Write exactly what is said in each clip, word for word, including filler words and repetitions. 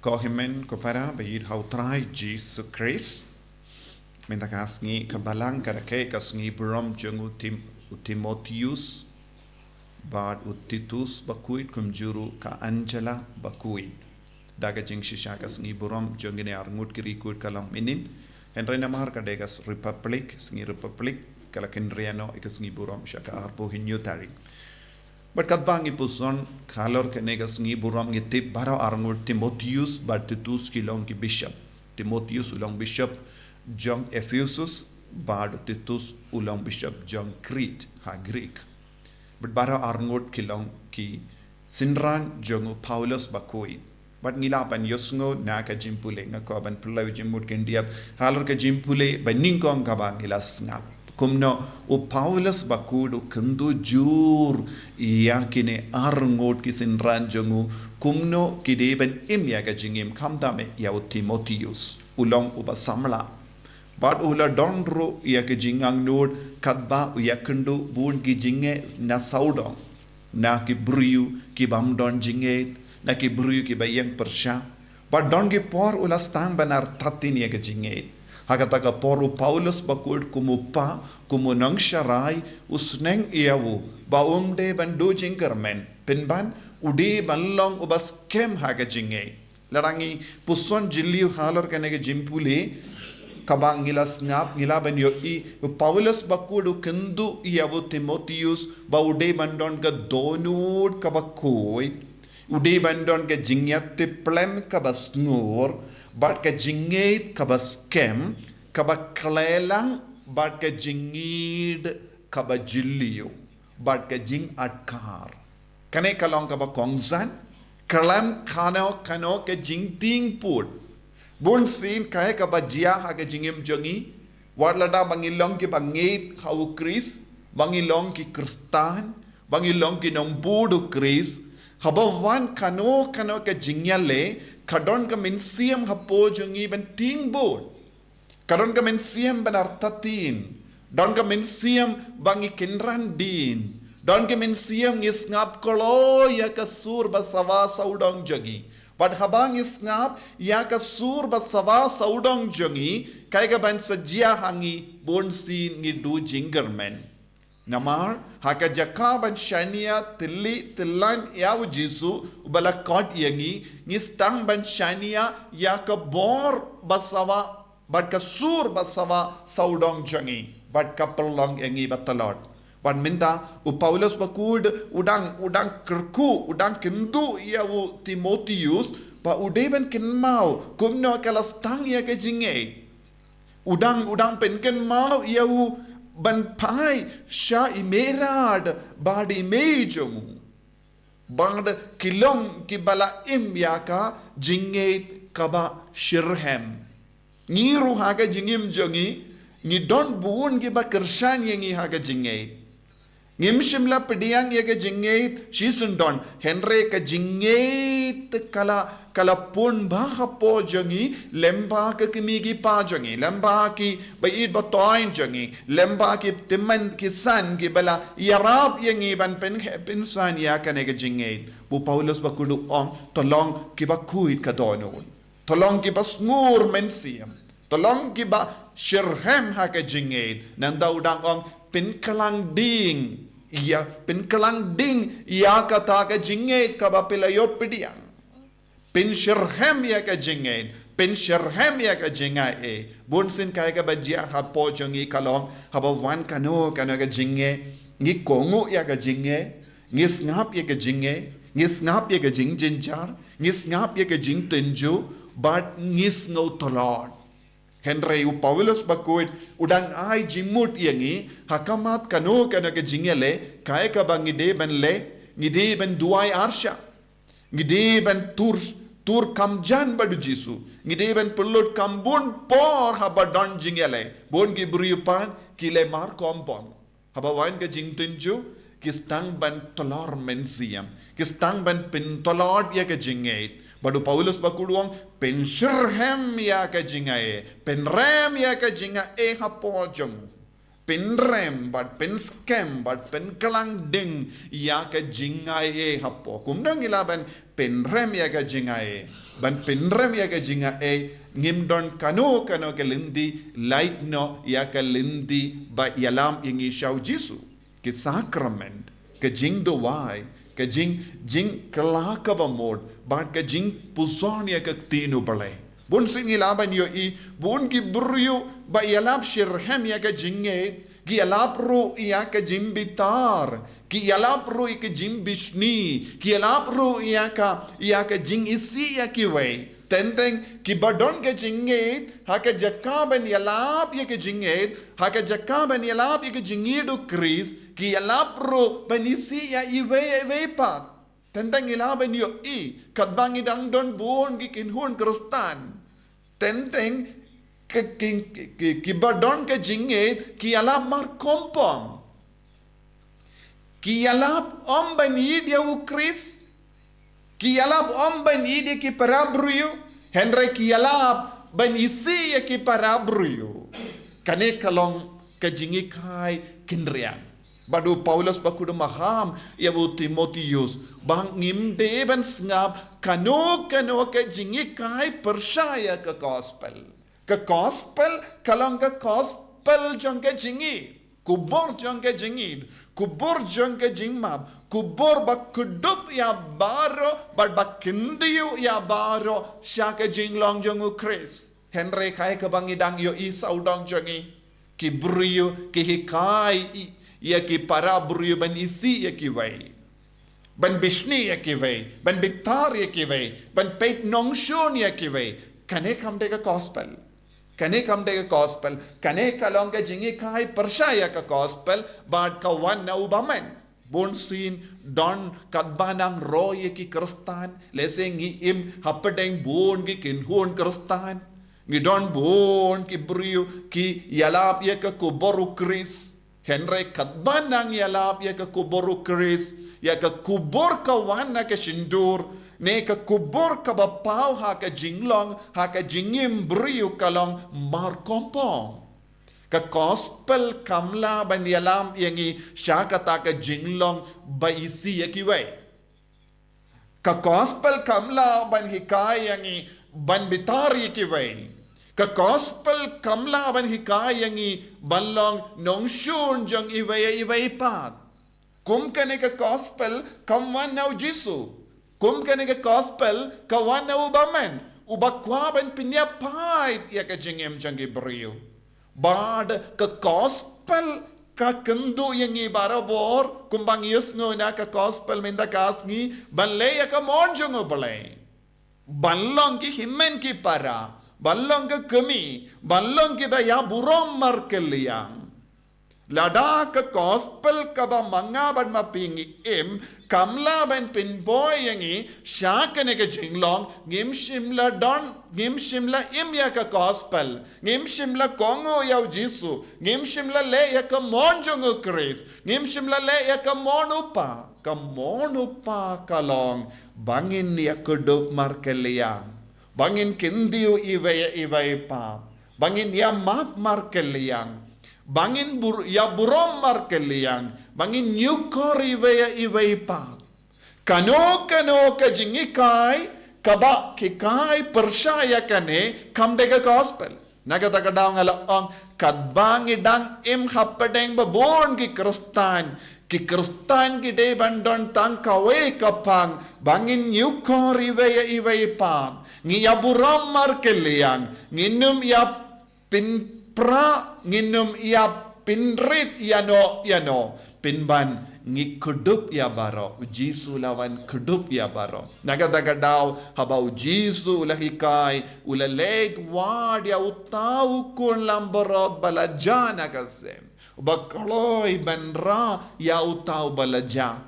Ko hynmen ko para ba ïeit ha u Trai Jisu Khrist. Mynta ka sngi ka balang ka rakhe ka sngi burom jong u Tim u Timotheus bad u Titus bakhuid kumjuh ruh ka Angela bakhuid. Da ka jingshisha ka sngi burom jong kine arngut ki riewkhuid ka long mynnin. Hynrei namar ka dei ka Republic, sngi Republic, ka la kynriah noh ïa ka sngi burom sha ka arphew hynñiew tarik. Bad katba ngi puson halor kane ka sngi burom ngi tip baroh arngut Timotheus bad Titus ki long ki bishop. Timotheus u long bishop jong Ephesus bad Titus u long bishop jong Crete ha Greek. Bad baroh arngut ki long ki synran jong u Paulus bakhuid. Bad ngi lah ban ïohsngew na ka jingpule, nga kwah ban pynlait jingmut khyndiat halor ka jingpule ba nyngkong kaba ngi la sngap. Kumno u Paulus bakhuid u kyntu jur ïa kine arngut ki synran jong u, kumno ki dei ban im ïa ka jingim khamtam eh ïa u Timotheus. U long uba samla. Bad u la don ruh ïa ka jingangnud katba u ïakynduh bun ki jingeh na sawdong, na ki briew ki bym don jingngeit, na ki briew kiba ïeng pyrshah. Bad don ki por u la sdang ban artatien ïa ka jingngeit. Ha kata ka por u Paulus bakhuid kum u pa, kum u nongsharai, u sneng ïa u ba um dei ban duh jingkyrmen, pynban u dei ban long uba skhem ha ka jingngeit. Lada ngi puson jylliew halor kane ka jingpule kaba ngi la sngap, ngi lah ban ïohi u Paulus bakhuid u kyntu ïa u Timotheus ba u dei ban don ka dohnud kaba khuid, u dei ban don ka jingïatiplem kaba sngur, bad ka jingngeit kaba skhem, kaba khleh lang, bad ka jingïeid kaba jylliew, bad ka jingadkar. Kane ka long kaba kongsan, khlem kano kano ka jingtieng pud. Bunsien kaei kaba jia ha ka jingim jong ngi, wat lada ba ngi long kiba ngeit ha u Khrist, ba ngi long ki Khristan, ba ngi long ki nongbud u Khrist, haba wan kano kano ka jingïaleh, ka don ka mynsiem hapoh jong ngi ban tieng bud. Ka don ka mynsiem ban artatien. Don ka mynsiem ba ngi kynran dien. Don ka mynsiem ngi sngap kloi ïa ka sur ba sawa sawdong jong ngi. Bad haba ngi sngap ïa ka sur ba sawa sawdong jong ngi, kaei kaban sa jia ha ngi, bunsien ngi duh jingkyrmen. Namar ha ka jaka ban shaniah tylli tyllan ïa u Jisu uba la khot ïa ngi, ngi sdang ban shaniah ïa ka bor ba sawa bad ka sur ba sawa sawdong jong ngi, bad ka pynlong ïa ngi ba tlot. Bad mynta u Paulus bakhuid u dang, u dang kyrkhu, u dang kyntu ïa u Timotheus ba u dei ban kynmaw kumno ka la sdang ïa ka jingngeit. U dang, u dang pynkynmaw ïa u ban phai sha i mei rad bad i mei jong u. Bad ki long kiba la im ïa ka jingngeit kaba shitrhem. Ngi ruh ha ka jingim jong ngi, ngi don bun kiba kyrshan ïa ngi ha ka jingngeit. Ngim shym la pdiang ïa ka jingngeit shisyndon, hynrei ka jingngeit ka la, ka la pun bha hapoh jong ngi, lyngba ki kmie ki kpa jong ngi, lyngba ki ba ïeit ba thoiñ jong ngi, lyngba ki tymmen ki san kiba la ïarap ïa ngi ban pyn, pynsan ïa kane ka jingngeit. U Paulus bakhuid u ong, to long kiba khuid ka dohnud. To long kiba sngur mynsiem. To long kiba shitrhem ha ka jingngeit. Nangta u dang ong, pynkhlaiñ ding ïa, pynkhlaiñ ding ïa kata ka jingngeit kaba phi la ïoh pdiang. Pynshitrhem ïa ka jingngeit. Pynshitrhem ïa ka jingaiei. Bunsien kaei kaba jia hapoh jong ngi ka long, haba wan kano kano ka jingngeit, ngi kohnguh ïa ka jingngeit, ngi sngap ïa ka jingngeit, ngi sngap ïa ka jingjynjar, ngi sngap ïa ka jingtynjuh, bad ngi sngew tlot. Hynrei u Paulus bakhuid u dang ai jingmut ïa ngi, ha khmat kano kano ka jingïaleh, kaei kaba ngi dei ban leh, ngi dei ban duwai arshah. Ngi dei ban tur, tur kham jan bad u Jisu. Ngi dei ban pynlut kham bun por haba don jingïaleh. Bun ki briew pat ki leh mar kum bom. Haba wan ka jingtynjuh, ki sdang ban tlor mynsiem. Ki sdang ban pyntlot ïa ka jingngeit. Bad u Paulus bakhuid u ong, pynshitrhem ïa ka jingaiei. Pynrem ïa ka jingaiei hapoh jong u. pynrem bad pynskhem bad pynklang ding ïa ka jingaiei hapoh. Kumno ngi lah ban pynrem ïa ka jingaiei? Ban pynrem ïa ka jingaiei, ngim don kano kano ka lynti lait noh ïa ka lynti ba ïalam ïa ngi sha u Jisu. Ki sakrament, ka jingduwai, ka jing, jingkylla kaba mut, bad ka jingpuson ïa ka ktien u Blei. Bun sien ngi lah ban ïohi, bun ki briew ba ïalap shitrhem ïa ka jingngeit, ki ïalap ruh ïa ka jingbitar, ki ïalap ruh ïa ka jingbishni, ki ïalap ruh ïa ka, ïa ka jingisih ïa kiwei. Teng teng kiba don ka jingngeit, ha ka jaka ban ïalap ïa ka jingngeit, ha ka jaka ban ïalap ïa ka jingngeit u Khrist, ki ïalap ruh ban isih ïa iwei ïa iwei pat. Teng teng ngi lah ban ïohi, katba ngi dang don bun ki kynhun Khristan. Teng teng ki, ki, ki, ki, kiba don ka jingngeit, ki ïalap markongpong. Ki ïalap ym ban ïeit ïa u Khrist. Ki ïalap ym ban ïeit ïa ki para briew. Hynrei ki ïalap ban isih ïa ki para briew. Kane ka long ka jinghikai kynriang. Bad u Paulus ba kudum maham ïa u Timotheus, ba ngim dei ban sngap kano kano ka jinghikai pyrshah ïa ka gospel. Ka gospel ka long ka gospel jong ka jingngeit. Kubur jong ka jingngeit, kubur jong ka jingmap, kubur ba kdup ïa baroh, bad ba kyndit ïa baroh sha ka jinglong jong u Khrist. Hynrei kaei kaba ngi dang ïohi sawdong jong ngi, ki briew ki hikai i, ïa ki para briew ban isih ïa kiwei, ban bishni ïa kiwei, ban bitar ïa kiwei, ban peit nongshun ïa kiwei. Kane kam dei ka gospel. Kane kam dei ka gospel. Kane ka long ka jinghikai pyrshah ïa ka gospel, bad ka wan na u bymman. Bun sien don katba nang roi ïa ki Khristan, lehse ngi im hapdeng bun ki kynhun Khristan. Ngi don bun ki briew ki ïalap ïa ka kubur u Khrist. Hynrei katba nang ïalap ïa ka kubur u Khrist, ïa ka kubur ka wan na ka shyntur, ne ka kubur kaba paw ha ka jinglong, ha ka jingim briew ka long markongpong. Ka gospel kam lah ban ïalam ïa ngi sha kata ka jinglong ba isih ïa kiwei. Ka gospel kam lah ban hikai ïa ngi ban bitar ïa kiwei. Ka gospel kam lah ban hikai ïa ngi ban long nongshun jong iwei ïa iwei pat. Kum kane ka gospel kam wan na u Jisu. Kum kane ka gospel ka wan na u bymman, uba kwah ban pynïap pat ïa ka jingim jong ki briew. Bad ka gospel ka kynduh ïa ngi barabor, kumba ngi ïohsngew na ka gospel mynta ka sngi, ban leh ïa ka mon jong u Blei. Ban long ki hynmen ki para, ban long ka kmie, ban long kiba ïa burom markylliang. Lada ka gospel kaba ma nga bad ma phi ngi im, kam lah ban pynbor ïa ngi sha kane ka jinglong, ngim shym la don, ngim shym la im ïa ka gospel, ngim shym la kohnguh ïa u Jisu, ngim shym la leh ïa ka mon jong u Khrist, ngim shym la leh ïa ka mon u Kpa. Ka mon u Kpa ka long ba ngin ïa kdup markylliang, ba ngin kyndit iwei ïa iwei pat, ba ngin ïa map markylliang, ba ngin bur-, ïa burom markylliang, ba ngin ñiewkor iwei ïa iwei pat. Kano kano ka jinghikai kaba hikai pyrshah ïa kane kam dei ka gospel. Na kata ka daw nga la ong, katba ngi dang im hapdeng ba bun ki Khristan, ki Khristan ki dei ban don tang kawei ka phang, ba ngin ñiewkor iwei ïa iwei pat, ngin ïa burom markylliang, ngin ym ïa pynpra, ngin ym ïa pynrit ïano ïano. Pynban ngi kdup ïa baroh, u Jisu la wan kdup ïa baroh. Na kata ka daw haba u Jisu u la hikai, u la leit wad ïa uta u khun langbrot ba la jah na ka sem, uba kloi ban rah ïa uta uba la jah.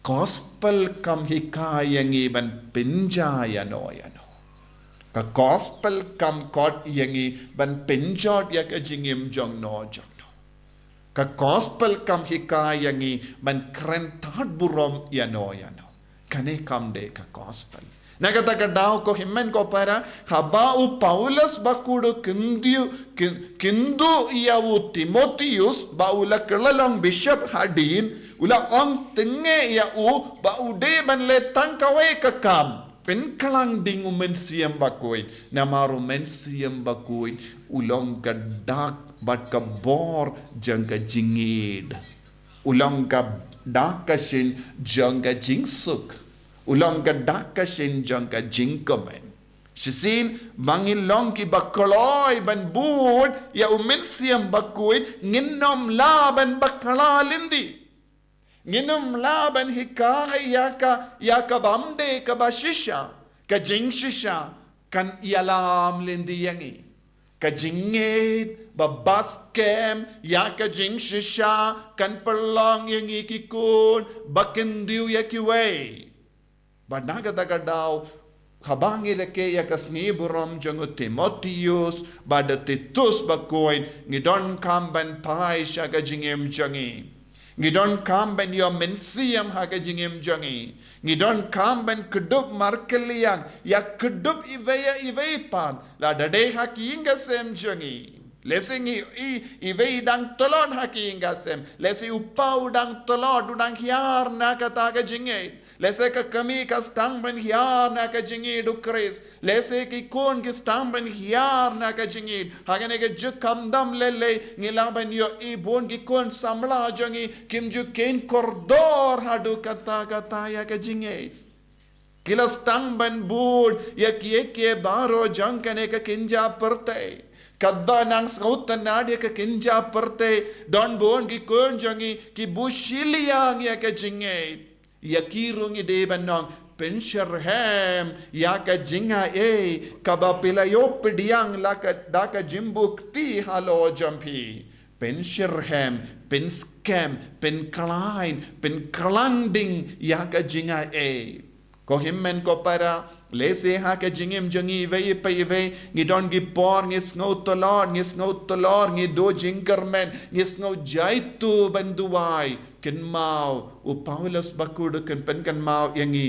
Gospel kam hikai ïa ngi ban pynjah ïano ïano. Ka gospel kam khot ïa ngi ban pynjot ïa ka jingim jongno jongno. Ka gospel kam hikai ïa ngi ban kren tad burom ïano ïano. Kane kam dei ka gospel. Na kata ka daw ko hynmen ko para, haba u Paulus bakhuid u kynduh, kyn-, kynduh ïa u Timotheus ba u la kylla long bishop hadien, u la ong tyngne ïa u ba u dei ban leh tang kawei ka kam. Pynkylla ding u Mynsiem Bakhuid, namar u Mynsiem Bakhuid u long ka dak bad ka bor jong ka jingïeid. U long ka dak ka shin jong ka jingsuk. U long ka dak ka shin jong ka jingkmen. Shisien, ma ngi long kiba kloi ban bud ïa u Mynsiem Bakhuid, ngin ym lah ban bakla lynti. Ngin ym lah ban hikai ïa ka, ïa ka bym dei kaba shisha, ka jingshisha kan ïalam lynti ïa ngi. Ka jingïeid ba bas kem ïa ka jingshisha kan pynlong ïa ngi ki khun ba kynduh ïa kiwei. Bad na kata ka daw, haba ngi rakhe ïa ka sngi burom jong u Timotheus bad u Titus bakhuid, ngi donkam ban phai sha ka jingim jong ngi. Ngi donkam ban ïoh mynsiem ha ka jingim jong ngi. Ngi donkam ban kdup markylliang ïa kdup iwei ïa iwei pat, lada dei ha ki ïing ki sem jong ngi. Lehse ngi i, iwei i dang tlot ha ki ïing ki sem. Lehse u pa u dang tlot, u dang hiar na kata ka jingïeid. Lehse ka kmie ka sdang ban hiar na ka jingïeid u Khrist. Lehse ki khun ki sdang ban hiar na ka jingïeid. Ha kane ka juk kham dam lei lei, ngi lah ban ïohi bun ki khun samla jong ngi kim ju kheiñ kordor haduh katta katta ïa ka jingïeid. Ki la sdang ban bud ïa kiei kiei baroh jong kane ka kynja pyrthei. Katba nang sngewtynnad ïa ka kynja pyrthei, don bun ki khun jong ngi ki buh shiliang ïa ka jingïeid. Ïa ki ruh ngi dei ban ong, pynsyrhem ïa ka jingaiei kaba phi la ïoh pdiang la ka, da ka jingbuh kti halor jong phi. Pynsyrhem, pynskhem, pynkhlaiñ, pynkylla ding ïa ka jingaiei. Ko hynmen ko para, lehse ha ka jingim jong ngi iwei pa iwei, ngi don ki por ngi sngew tlot, ngi sngew tlot, ngi duh jingkyrmen, ngi sngew jaituh ban duwai. Kynmaw, u Paulus bakhuid u pynkynmaw ïa ngi,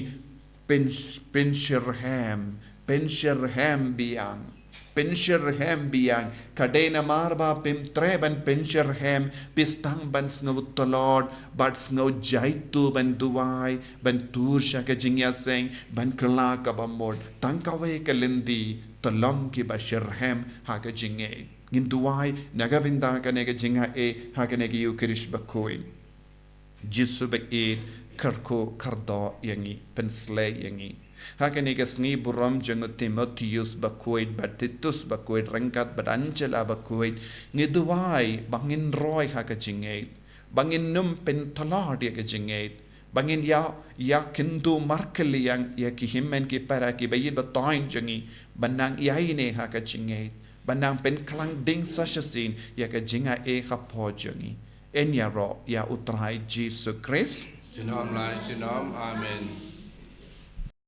pyn, pynsyrhem, pynsyrhem biang. Pynsyrhem biang, ka dei namar ba phim treh ban pynsyrhem, phi sdang ban sngew tlot, bad sngew jaituh ban duwai, ban tur sha ka jingïaseng, ban kylla kaba mut, tang kawei ka lynti, to long kiba syrhem ha ka jingïeid. Ngin duwai, na ka bynta kane ka jingaiei, ha kane ka Ïukharist bakhuid. Jisu ba ïeit, kyrkhu kyrdoh ïa ngi, pynsleh ïa ngi. Ha kane ka sngi burom jong u Timotheus bakhuid, bad Titus bakhuid, ryngkat bad Angela bakhuid, ngi duwai ba ngin roi ha ka jingïeid, ba ngin ym pyntlot ïa ka jingïeid, ba ngin ïa, ïa kynduh markylliang ïa ki hynmen ki para kiba ïeit ba thoiñ jong ngi, ba nang ïaineh ha ka jingïeid, ba nang pynkylla ding sa shisien ïa ka jingaiei hapoh jong ngi. Yn ïaroh ïa u Trai Jisu Khrist. Junom la junom, amen.